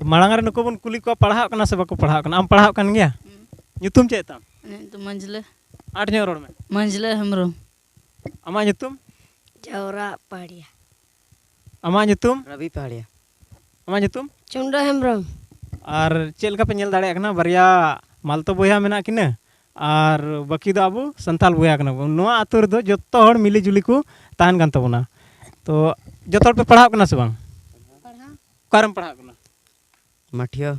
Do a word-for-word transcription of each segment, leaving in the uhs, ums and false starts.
ᱢᱟᱲᱟᱝ ᱨᱮ ᱱᱩᱠᱩ ᱵᱚᱱ ᱠᱩᱞᱤ ᱠᱚᱣᱟ, ᱯᱟᱲᱦᱟᱜ ᱠᱟᱱᱟ ᱥᱮ ᱵᱟᱠᱚ ᱯᱟᱲᱦᱟᱜ ᱠᱟᱱᱟ? ᱟᱢ ᱯᱟᱲᱦᱟᱜ ᱠᱟᱱ ᱜᱮᱭᱟ? ᱦᱩᱸ᱾ ᱧᱩᱛᱩᱢ ᱪᱮᱫ ᱛᱟᱢ? ᱤᱧᱟᱹᱜ ᱧᱩᱛᱩᱢ ᱢᱟᱹᱡᱷᱞᱟᱹ᱾ ᱟᱸᱴ ᱧᱚᱜ ᱨᱚᱲ ᱢᱮ᱾ ᱢᱟᱹᱡᱷᱞᱟᱹ ᱦᱮᱢᱵᱨᱚᱢ᱾ ᱟᱢᱟᱜ ᱧᱩᱛᱩᱢ? ᱡᱟᱣᱨᱟ ᱯᱟᱦᱟᱲᱤᱭᱟ᱾ ᱟᱢᱟᱜ ᱧᱩᱛᱩᱢ? ᱨᱚᱵᱤ ᱯᱟᱦᱟᱲᱤᱭᱟ᱾ ᱟᱢᱟᱜ ᱧᱩᱛᱩᱢ? ᱪᱩᱱᱰᱟᱹ ᱦᱮᱢᱵᱨᱚᱢ᱾ ᱟᱨ ᱪᱮᱫ ᱞᱮᱠᱟ ᱯᱮ ᱧᱮᱞ ᱫᱟᱲᱮᱭᱟᱜ ᱠᱟᱱᱟ, ᱵᱟᱨᱭᱟ ᱢᱟᱞᱛᱚ ᱵᱚᱭᱦᱟ ᱢᱮᱱᱟᱜ ᱠᱤᱱᱟᱹ ᱟᱨ ᱵᱟᱹᱠᱤ ᱫᱚ ᱟᱵᱚ ᱥᱟᱱᱛᱟᱞ ᱵᱚᱭᱦᱟ ᱠᱟᱱᱟ ᱵᱚᱱ᱾ ᱱᱚᱣᱟ ᱟᱹᱛᱩ ᱨᱮᱫᱚ ᱡᱚᱛᱚ ᱦᱚᱲ ᱢᱤᱞᱤ ᱡᱩᱞᱤ ᱠᱚ ᱛᱟᱦᱮᱱ ᱠᱟᱱ ᱛᱟᱵᱚᱱᱟ᱾ ᱛᱚ ᱡᱚᱛᱚ ᱦᱚᱲ ᱯᱮ ᱯᱟᱲᱦᱟᱜ ᱠᱟᱱᱟ ᱥᱮ ᱵᱟᱝ? ᱯᱟᱲᱦᱟᱣ᱾ ᱚᱠᱟᱨᱮᱢ ᱯᱟᱲᱦᱟᱜ ᱠᱟᱱᱟ? ᱢᱟᱴᱷᱤᱭᱟᱹ᱾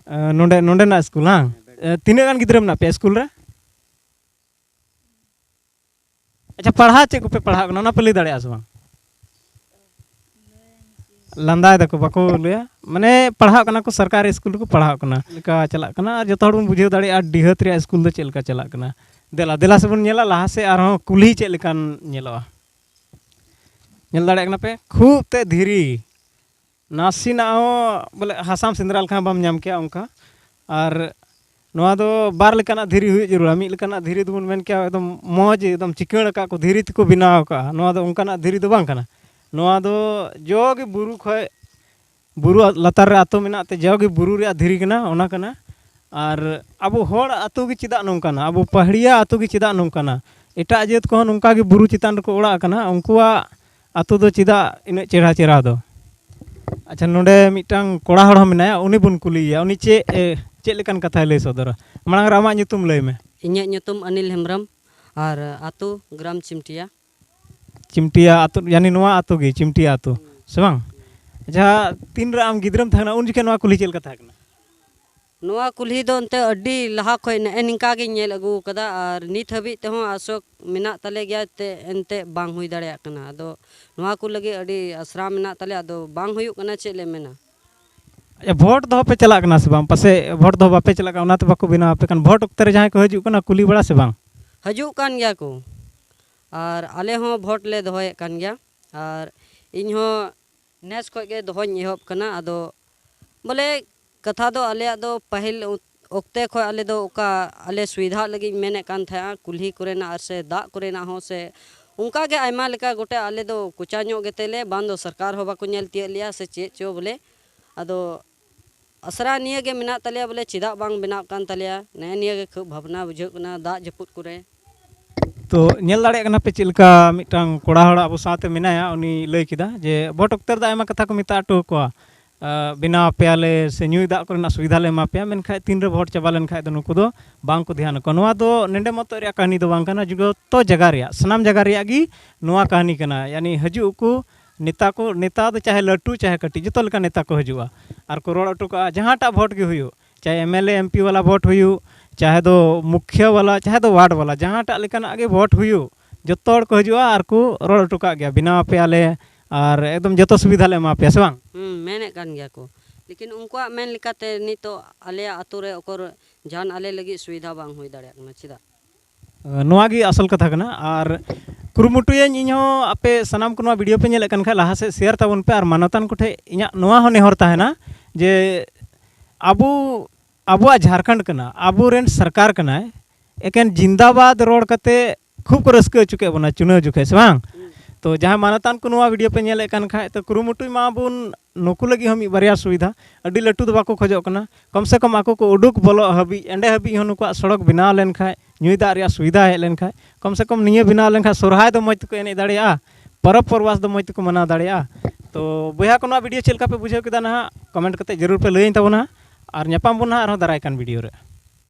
ᱮ, ᱱᱚᱰᱮ, ᱱᱚᱰᱮᱱᱟᱜ ᱥᱠᱩᱞ, ᱦᱟᱝ? ᱮ, ᱛᱤᱱᱟᱹᱜ ᱜᱟᱱ ᱜᱤᱫᱽᱨᱟᱹ ᱢᱮᱱᱟᱜ ᱯᱮᱭᱟ ᱥᱠᱩᱞ ᱨᱮ? ᱟᱪᱪᱷᱟ, ᱯᱟᱲᱦᱟᱣ ᱪᱮᱫ ᱠᱚᱯᱮ ᱯᱟᱲᱦᱟᱜ ᱠᱟᱱᱟ, ᱚᱱᱟ ᱯᱮ ᱞᱟᱹᱭ ᱫᱟᱲᱮᱭᱟᱜᱼᱟ ᱥᱮ ᱵᱟᱝ? ᱞᱟᱸᱫᱟᱭ ᱫᱟᱠᱚ, ᱵᱟᱠᱚ ᱞᱟᱹᱭᱟ᱾ ᱢᱟᱱᱮ, ᱯᱟᱲᱦᱟᱜ ᱠᱟᱱᱟ ᱠᱚ, ᱥᱚᱨᱠᱟᱨᱤ ᱥᱠᱩᱞ ᱨᱮᱠᱚ ᱯᱟᱲᱦᱟᱜ ᱠᱟᱱᱟ᱾ ᱪᱮᱫ ᱞᱮᱠᱟ ᱪᱟᱞᱟᱜ ᱠᱟᱱᱟ, ᱟᱨ ᱡᱚᱛᱚ ᱦᱚᱲ ᱵᱚᱱ ᱵᱩᱡᱷᱟᱹᱣ ᱫᱟᱲᱮᱭᱟᱜᱼᱟ, ᱰᱤᱦᱟᱹᱛ ᱨᱮᱭᱟᱜ ᱥᱠᱩᱞ ᱫᱚ ᱪᱮᱫ ᱞᱮᱠᱟ ᱪᱟᱞᱟᱜ ᱠᱟᱱᱟ᱾ ᱫᱮᱞᱟ, ᱫᱮᱞᱟ ᱥᱮᱵᱚᱱ ᱧᱮᱞᱟ ᱞᱟᱦᱟ ᱥᱮᱫ, ᱟᱨᱦᱚᱸ ᱠᱩᱞᱦᱤ ᱪᱮᱫ ᱞᱮᱠᱟᱱ ᱧᱮᱞᱚᱜᱼᱟ᱾ ᱧᱮᱞ ᱫᱟᱲᱮᱭᱟᱜ ᱠᱟᱱᱟ ᱯᱮ, ᱠᱷᱩᱵ ᱛᱮ ᱫᱷᱤᱨᱤ, ᱱᱟᱥᱮᱱᱟᱜ ᱦᱚᱸ ᱵᱚᱞᱮ ᱦᱟᱥᱟᱢ ᱥᱮᱸᱫᱽᱨᱟ ᱞᱮᱠᱷᱟᱱ ᱵᱟᱢ ᱧᱟᱢ ᱠᱮᱭᱟ ᱚᱱᱠᱟ᱾ ᱟᱨ ᱱᱚᱣᱟ ᱫᱚ ᱵᱟᱨ ᱞᱮᱠᱟᱱᱟᱜ ᱫᱷᱤᱨᱤ ᱦᱩᱭᱩᱜ ᱡᱟᱹᱨᱩᱲᱟ᱾ ᱢᱤᱫ ᱞᱮᱠᱟᱱᱟᱜ ᱫᱷᱤᱨᱤ ᱫᱚᱵᱚᱱ ᱢᱮᱱ ᱠᱮᱭᱟ ᱮᱠᱫᱚᱢ ᱢᱚᱡᱽ, ᱮᱠᱫᱚᱢ ᱪᱤᱠᱟᱹᱬ ᱟᱠᱟᱫ ᱠᱚ, ᱫᱷᱤᱨᱤ ᱛᱮᱠᱚ ᱵᱮᱱᱟᱣ ᱟᱠᱟᱫᱼᱟ᱾ ᱱᱚᱣᱟ ᱫᱚ ᱚᱱᱠᱟᱱᱟᱜ ᱫᱷᱤᱨᱤ ᱫᱚ ᱵᱟᱝ ᱠᱟᱱᱟ᱾ ᱱᱚᱣᱟ ᱫᱚ ᱡᱚ ᱜᱮ ᱵᱩᱨᱩ ᱠᱷᱚᱡ, ᱵᱩᱨᱩ ᱞᱟᱛᱟᱨ ᱨᱮ ᱟᱹᱛᱩ ᱢᱮᱱᱟᱜ ᱛᱮ ᱡᱚ ᱜᱮ ᱵᱩᱨᱩ ᱨᱮᱭᱟᱜ ᱫᱷᱤᱨᱤ ᱠᱟᱱᱟ, ᱚᱱᱟ ᱠᱟᱱᱟ᱾ ᱟᱨ ᱟᱵᱚ ᱦᱚᱲ ᱟᱹᱛᱩ ᱜᱮ ᱪᱮᱫᱟᱜ ᱱᱚᱝᱠᱟᱱᱟ? ᱟᱵᱚ ᱯᱟᱦᱲᱤᱭᱟ ᱟᱹᱛᱩ ᱜᱮ ᱪᱮᱫᱟᱜ ᱱᱚᱝᱠᱟᱱᱟ? ᱮᱴᱟᱜ ᱡᱟᱹᱛ ᱠᱚᱦᱚᱸ ᱱᱚᱝᱠᱟ ᱜᱮ ᱵᱩᱨᱩ ᱪᱮᱛᱟᱱ ᱨᱮᱠᱚ ᱚᱲᱟᱜ ᱟᱠᱟᱱᱟ, ᱩᱱᱠᱩᱣᱟᱜ ᱟᱹᱛᱩ ᱫᱚ ᱪᱮᱫᱟᱜ ᱤᱱᱟᱹᱜ ᱪᱮᱦᱨᱟ ᱪᱮᱦᱨᱟ ᱫᱚ? ᱟᱪᱪᱷᱟ, ᱱᱚᱰᱮ ᱢᱤᱫᱴᱟᱝ ᱠᱚᱲᱟ ᱦᱚᱲ ᱦᱚᱸ ᱢᱮᱱᱟᱭᱟ, ᱩᱱᱤ ᱵᱚᱱ ᱠᱩᱞᱤᱭᱮᱭᱟ, ᱩᱱᱤ ᱪᱮᱫ ᱮ, ᱪᱮᱫ ᱞᱮᱠᱟᱱ ᱠᱟᱛᱷᱟᱭ ᱞᱟᱹᱭ ᱥᱚᱫᱚᱨᱟ᱾ ᱢᱟᱲᱟᱝ ᱨᱮ ᱟᱢᱟᱜ ᱧᱩᱛᱩᱢ ᱞᱟᱹᱭ ᱢᱮ᱾ ᱤᱧᱟᱹᱜ ᱧᱩᱛᱩᱢ ᱚᱱᱤᱞ ᱦᱮᱢᱵᱨᱚᱢ ᱟᱨ ᱟᱹᱛᱩ ᱜᱨᱟᱢ ᱪᱤᱢᱴᱤᱭᱟ᱾ ᱪᱤᱢᱴᱤᱭᱟ ᱟᱹᱛᱩ, ᱭᱟᱱᱤ ᱱᱚᱣᱟ ᱟᱹᱛᱩ ᱜᱮ, ᱪᱤᱢᱴᱤᱭᱟ ᱟᱹᱛᱩ, ᱥᱮ ᱵᱟᱝ? ᱟᱪᱪᱷᱟ, ᱛᱤᱱ ᱨᱮ ᱟᱢ ᱜᱤᱫᱽᱨᱟᱹᱢ ᱛᱟᱦᱮᱸ ᱠᱟᱱᱟ, ᱩᱱ ᱡᱚᱠᱷᱮᱡ ᱱᱚᱣᱟ ᱠᱩᱞᱦᱤ ᱪᱮᱫ ᱞᱮᱠᱟ ᱛᱟᱦᱮᱸ ᱠᱟᱱᱟ? ᱱᱚᱣᱟ ᱠᱩᱞᱦᱤ ᱫᱚ ᱮᱱᱛᱮ ᱟᱹᱰᱤ ᱞᱟᱦᱟ ᱠᱷᱚᱡ ᱱᱮᱜᱼᱮ ᱱᱤᱝᱠᱟ ᱜᱤᱧ ᱧᱮᱞ ᱟᱹᱜᱩ ᱠᱟᱫᱟ ᱟᱨ ᱱᱤᱛ ᱦᱟᱹᱵᱤᱡ ᱛᱮᱦᱚᱸ ᱟᱥᱚᱠ ᱢᱮᱱᱟᱜ ᱛᱟᱞᱮ ᱜᱮᱭᱟ, ᱛᱮ ᱮᱱᱛᱮ ᱵᱟᱝ ᱦᱩᱭ ᱫᱟᱲᱮᱭᱟᱜ ᱠᱟᱱᱟ᱾ ᱟᱫᱚ ᱱᱚᱣᱟ ᱠᱚ ᱞᱟᱹᱜᱤᱫ ᱟᱹᱰᱤ ᱟᱥᱨᱟ ᱢᱮᱱᱟᱜ ᱛᱟᱞᱮᱭᱟ, ᱟᱫᱚ ᱵᱟᱝ ᱦᱩᱭᱩᱜ ᱠᱟᱱᱟ, ᱪᱮᱫ ᱞᱮ ᱢᱮᱱᱟ᱾ ᱟᱪᱪᱷᱟ, ᱵᱷᱳᱴ ᱫᱚᱦᱚ ᱯᱮ ᱪᱟᱞᱟᱜ ᱠᱟᱱᱟ ᱥᱮ ᱵᱟᱝ? ᱯᱟᱥᱮᱡ ᱵᱷᱳᱴ ᱫᱚᱦᱚ ᱵᱟᱯᱮ ᱪᱟᱞᱟᱜ ᱠᱟᱱᱟ, ᱚᱱᱟᱛᱮ ᱵᱟᱠᱚ ᱵᱮᱱᱟᱣ ᱟᱯᱮ ᱠᱟᱱ᱾ ᱵᱷᱳᱴ ᱚᱠᱛᱮ ᱨᱮ ᱡᱟᱦᱟᱸᱭ ᱠᱚ ᱦᱤᱡᱩᱜ ᱠᱟᱱᱟ, ᱠᱩᱞᱤ ᱵᱟᱲᱟ ᱥᱮ ᱵᱟᱝ? ᱦᱤᱡᱩᱜ ᱠᱟᱱ ᱜᱮᱭᱟ ᱠᱚ, ᱟᱨ ᱟᱞᱮ ᱦᱚᱸ ᱵᱷᱳᱴ ᱞᱮ ᱫᱚᱦᱚᱭᱮᱫ ᱠᱟᱱ ᱜᱮᱭᱟ᱾ ᱟᱨ ᱤᱧ ᱦᱚᱸ ᱱᱮᱥ ᱠᱷᱚᱡ ᱜᱮ ᱫᱚᱦᱚᱧ ᱮᱦᱚᱵ ᱠᱟᱱᱟ᱾ ᱟᱫᱚ ᱵᱚᱞᱮ ᱠᱟᱛᱷᱟ ᱫᱚ ᱟᱞᱮᱭᱟᱜ ᱫᱚ ᱯᱟᱹᱦᱤᱞ ᱚᱠᱛᱮ ᱠᱷᱚᱡ ᱟᱞᱮ ᱫᱚ ᱚᱠᱟ ᱟᱞᱮ ᱥᱩᱵᱤᱫᱷᱟ ᱞᱟᱹᱜᱤᱫ ᱤᱧ ᱢᱮᱱᱮᱫ ᱠᱟᱱ ᱛᱟᱦᱮᱸᱜᱼᱟ, ᱠᱩᱞᱦᱤ ᱠᱚᱨᱮᱱᱟᱜ ᱟᱨ ᱥᱮ ᱫᱟᱜ ᱠᱚᱨᱮᱱᱟᱜ ᱦᱚᱸ ᱥᱮ ᱚᱱᱠᱟ ᱜᱮ ᱟᱭᱢᱟ ᱞᱮᱠᱟ ᱜᱚᱴᱟ ᱟᱞᱮ ᱫᱚ ᱠᱚᱪᱟ ᱧᱚᱜ ᱜᱮᱛᱮ ᱞᱮ, ᱵᱟᱝ ᱫᱚ ᱥᱚᱨᱠᱟᱨ ᱦᱚᱸ ᱵᱟᱠᱚ ᱧᱮᱞ ᱛᱤᱭᱟᱹᱜ ᱞᱮᱭᱟ ᱥᱮ ᱪᱮᱫ ᱪᱚ ᱵᱚᱞᱮ᱾ ᱟᱫᱚ ᱟᱥᱨᱟ ᱱᱤᱭᱟᱹ ᱜᱮ ᱢᱮᱱᱟᱜ ᱛᱟᱞᱮᱭᱟ, ᱵᱚᱞᱮ ᱪᱮᱫᱟᱜ ᱵᱟᱝ ᱵᱮᱱᱟᱜ ᱠᱟᱱ ᱛᱟᱞᱮᱭᱟ, ᱱᱮᱜᱼᱮ ᱱᱤᱭᱟᱹ ᱜᱮ ᱠᱷᱩᱵ ᱵᱷᱟᱵᱽᱱᱟ ᱵᱩᱡᱷᱟᱹᱜ ᱠᱟᱱᱟ ᱫᱟᱜ ᱡᱟᱹᱯᱩᱫ ᱠᱚᱨᱮ᱾ ᱛᱚ, ᱧᱮᱞ ᱫᱟᱲᱮᱭᱟᱜ ᱠᱟᱱᱟ ᱯᱮ ᱪᱮᱫ ᱞᱮᱠᱟ ᱢᱤᱫᱴᱟᱝ ᱠᱚᱲᱟ ᱦᱚᱲ ᱟᱵᱚ ᱥᱟᱶᱛᱮ ᱢᱮᱱᱟᱭᱟ, ᱩᱱᱤ ᱞᱟᱹᱭ ᱠᱮᱫᱟ ᱡᱮ ᱵᱷᱳᱴ ᱚᱠᱛᱮ ᱨᱮᱫᱚ ᱟᱭᱢᱟ ᱠᱟᱛᱷᱟ ᱠᱚ ᱢᱮᱛᱟ ᱦᱚᱴᱚ ᱟᱠᱚᱣᱟ, ᱟᱸ, ᱵᱮᱱᱟᱣ ᱟᱯᱮᱭᱟᱞᱮ ᱥᱮ ᱧᱩᱭ ᱫᱟᱜ ᱠᱚᱨᱮᱱᱟᱜ ᱥᱩᱵᱤᱫᱷᱟ ᱞᱮ ᱮᱢᱟ ᱯᱮᱭᱟ, ᱢᱮᱱᱠᱷᱟᱱ ᱛᱤᱱᱨᱮ ᱵᱷᱳᱴ ᱪᱟᱵᱟ ᱞᱮᱱᱠᱷᱟᱱ ᱫᱚ ᱱᱩᱠᱩ ᱫᱚ ᱵᱟᱝ ᱠᱚ ᱫᱷᱮᱭᱟᱱ ᱟᱠᱚᱣᱟ᱾ ᱱᱚᱣᱟ ᱫᱚ ᱱᱚᱰᱮ ᱢᱚᱛᱚ ᱨᱮᱭᱟᱜ ᱠᱟᱹᱦᱱᱤ ᱫᱚ ᱵᱟᱝ ᱠᱟᱱᱟ, ᱡᱚᱛᱚ ᱡᱟᱭᱜᱟ ᱨᱮᱭᱟᱜ, ᱥᱟᱱᱟᱢ ᱡᱟᱭᱜᱟ ᱨᱮᱭᱟᱜ ᱜᱮ ᱱᱚᱣᱟ ᱠᱟᱹᱦᱱᱤ ᱠᱟᱱᱟ᱾ ᱭᱟᱱᱤ ᱦᱤᱡᱩᱜ ᱟᱠᱚ ᱱᱮᱛᱟ ᱠᱚ, ᱱᱮᱛᱟ ᱫᱚ ᱪᱟᱦᱮ ᱞᱟᱹᱴᱩ ᱪᱟᱦᱮ ᱠᱟᱹᱴᱤᱡ, ᱡᱚᱛᱚ ᱞᱮᱠᱟ ᱱᱮᱛᱟ ᱠᱚ ᱦᱤᱡᱩᱜᱼᱟ ᱟᱨ ᱠᱚ ᱨᱚᱲ ᱦᱚᱴᱚ ᱠᱟᱜᱼᱟ, ᱡᱟᱦᱟᱸᱴᱟᱜ ᱵᱷᱳᱴ ᱜᱮ ᱦᱩᱭᱩᱜ, ᱪᱟᱦᱮ M L A, M P ᱵᱟᱞᱟ ᱵᱷᱳᱴ ᱦᱩᱭᱩᱜ, ᱪᱟᱦᱮ ᱫᱚ ᱢᱩᱠᱷᱤᱭᱟᱹ ᱵᱟᱞᱟ, ᱪᱟᱦᱮ ᱫᱚ ᱣᱟᱨᱰ ᱵᱟᱞᱟ, ᱡᱟᱦᱟᱸᱴᱟᱜ ᱞᱮᱠᱟᱱᱟᱜ ᱜᱮ ᱵᱷᱳᱴ ᱦᱩᱭᱩᱜ, ᱡᱚᱛᱚ ᱦᱚᱲ ᱠᱚ ᱦᱤᱡᱩᱜᱼᱟ ᱟᱨ ᱠᱚ ᱨᱚᱲ ᱦᱚᱴᱚ ᱠᱟᱜ ᱜᱮᱭᱟ, "ᱵᱮᱱᱟᱣ ᱟᱯᱮᱭᱟᱞᱮ ᱟᱨ ᱮᱠᱫᱚᱢ ᱡᱚᱛᱚ ᱥᱩᱵᱤᱫᱷᱟ ᱞᱮ ᱮᱢᱟ ᱯᱮᱭᱟ", ᱥᱮ ᱵᱟᱝ? ᱦᱩᱸ, ᱢᱮᱱᱮᱫ ᱠᱟᱱ ᱜᱮᱭᱟ ᱠᱚ, ᱞᱮᱠᱤᱱ ᱩᱱᱠᱩᱣᱟᱜ ᱢᱮᱱ ᱞᱮᱠᱟᱛᱮ ᱱᱤᱛᱚᱜ ᱟᱞᱮᱭᱟᱜ ᱟᱛᱳ ᱨᱮ ᱚᱠᱚᱨ ᱡᱟᱦᱟᱱ ᱟᱞᱮ ᱞᱟᱹᱜᱤᱫ ᱥᱩᱵᱤᱫᱷᱟ ᱵᱟᱝ ᱦᱩᱭ ᱫᱟᱲᱮᱭᱟᱜ ᱠᱟᱱᱟ᱾ ᱪᱮᱫᱟᱜ? ᱱᱚᱣᱟ ᱜᱮ ᱟᱥᱚᱞ ᱠᱟᱛᱷᱟ ᱠᱟᱱᱟ᱾ ᱟᱨ ᱠᱩᱨᱩᱢᱩᱴᱩᱭᱟᱹᱧ ᱤᱧ ᱦᱚᱸ, ᱟᱯᱮ ᱥᱟᱱᱟᱢ ᱠᱚ ᱱᱚᱣᱟ ᱵᱷᱤᱰᱤᱭᱳ ᱯᱮ ᱧᱮᱞᱮᱫ ᱠᱟᱱ ᱠᱷᱟᱡ ᱞᱟᱦᱟ ᱥᱮᱫ ᱥᱮᱭᱟᱨ ᱛᱟᱵᱚᱱ ᱯᱮ᱾ ᱟᱨ ᱢᱟᱱᱚᱛᱟᱱ ᱠᱚᱴᱷᱮᱱ ᱤᱧᱟᱹᱜ ᱱᱚᱣᱟ ᱦᱚᱸ ᱱᱮᱦᱚᱨ ᱛᱟᱦᱮᱱᱟ ᱡᱮ ᱟᱵᱚ, ᱟᱵᱚᱣᱟᱜ ᱡᱷᱟᱲᱠᱷᱚᱸᱰ ᱠᱟᱱᱟ, ᱟᱵᱚᱨᱮᱱ ᱥᱚᱨᱠᱟᱨ ᱠᱟᱱᱟᱭ, ᱮᱠᱮᱱ ᱡᱤᱱᱫᱟᱵᱟᱫᱽ ᱨᱚᱲ ᱠᱟᱛᱮ ᱠᱷᱩᱵ ᱠᱚ ᱨᱟᱹᱥᱠᱟᱹ ᱦᱚᱪᱚ ᱠᱮᱫ ᱵᱚᱱᱟ ᱪᱩᱱᱟᱹᱣ ᱡᱚᱠᱷᱮᱡ, ᱥᱮ ᱵᱟᱝ? ᱛᱚ ᱡᱟᱦᱟᱸᱭ ᱢᱟᱱᱚᱛᱟᱱ ᱠᱚ ᱱᱚᱣᱟ ᱵᱷᱤᱰᱤᱭᱳ ᱯᱮ ᱧᱮᱞᱮᱫ ᱠᱟᱱ ᱠᱷᱟᱡ, ᱛᱚ ᱠᱩᱨᱩᱢᱩᱴᱩᱭ ᱢᱟᱵᱚᱱ ᱱᱩᱠᱩ ᱞᱟᱹᱜᱤᱫ ᱦᱚᱸ ᱢᱤᱫ ᱵᱟᱨᱭᱟ ᱥᱩᱵᱤᱫᱷᱟ, ᱟᱹᱰᱤ ᱞᱟᱹᱴᱩ ᱫᱚ ᱵᱟᱠᱚ ᱠᱷᱚᱡᱚᱜ ᱠᱟᱱᱟ, ᱠᱚᱢ ᱥᱮ ᱠᱚᱢ ᱟᱠᱚ ᱠᱚ ᱩᱰᱩᱠ ᱵᱚᱞᱚᱜ ᱦᱟᱹᱵᱤᱡ, ᱮᱸᱰᱮ ᱦᱟᱹᱵᱤᱡ ᱦᱚᱸ ᱱᱩᱠᱩᱣᱟᱜ ᱥᱚᱲᱚᱠ ᱵᱮᱱᱟᱣ ᱞᱮᱱᱠᱷᱟᱡ, ᱧᱩᱭ ᱫᱟᱜ ᱨᱮᱭᱟᱜ ᱥᱩᱵᱤᱫᱷᱟ ᱦᱮᱡ ᱞᱮᱱᱠᱷᱟᱡ, ᱠᱚᱢ ᱥᱮ ᱠᱚᱢ ᱱᱤᱭᱟᱹ ᱵᱮᱱᱟᱣ ᱞᱮᱱᱠᱷᱟᱡ ᱥᱚᱨᱦᱟᱭ ᱫᱚ ᱢᱚᱡᱽ ᱛᱮᱠᱚ ᱮᱱᱮᱡ ᱫᱟᱲᱮᱭᱟᱜᱼᱟ, ᱯᱚᱨᱚᱵᱽ ᱯᱚᱨᱵᱟᱥ ᱫᱚ ᱢᱚᱡᱽ ᱛᱮᱠᱚ ᱢᱟᱱᱟᱣ ᱫᱟᱲᱮᱭᱟᱜᱼᱟ᱾ ᱛᱚ ᱵᱚᱭᱦᱟ ᱠᱚ, ᱱᱚᱣᱟ ᱵᱷᱤᱰᱤᱭᱳ ᱪᱮᱫ ᱞᱮᱠᱟ ᱯᱮ ᱵᱩᱡᱷᱟᱹᱣ ᱠᱮᱫᱟ ᱱᱟᱦᱟᱜ, ᱠᱚᱢᱮᱱᱴ ᱠᱟᱛᱮ ᱡᱟᱹᱨᱩᱲ ᱯᱮ ᱞᱟᱹᱭᱟᱹᱧ ᱛᱟᱵᱚᱱᱟ᱾ ᱟᱨ ᱧᱟᱯᱟᱢ ᱵᱚᱱ ᱱᱟᱦᱟᱜ ᱟᱨᱦᱚᱸ ᱫᱟᱨᱟᱭ ᱠᱟᱱ ᱵᱷᱤᱰᱤᱭᱳ ᱨᱮ᱾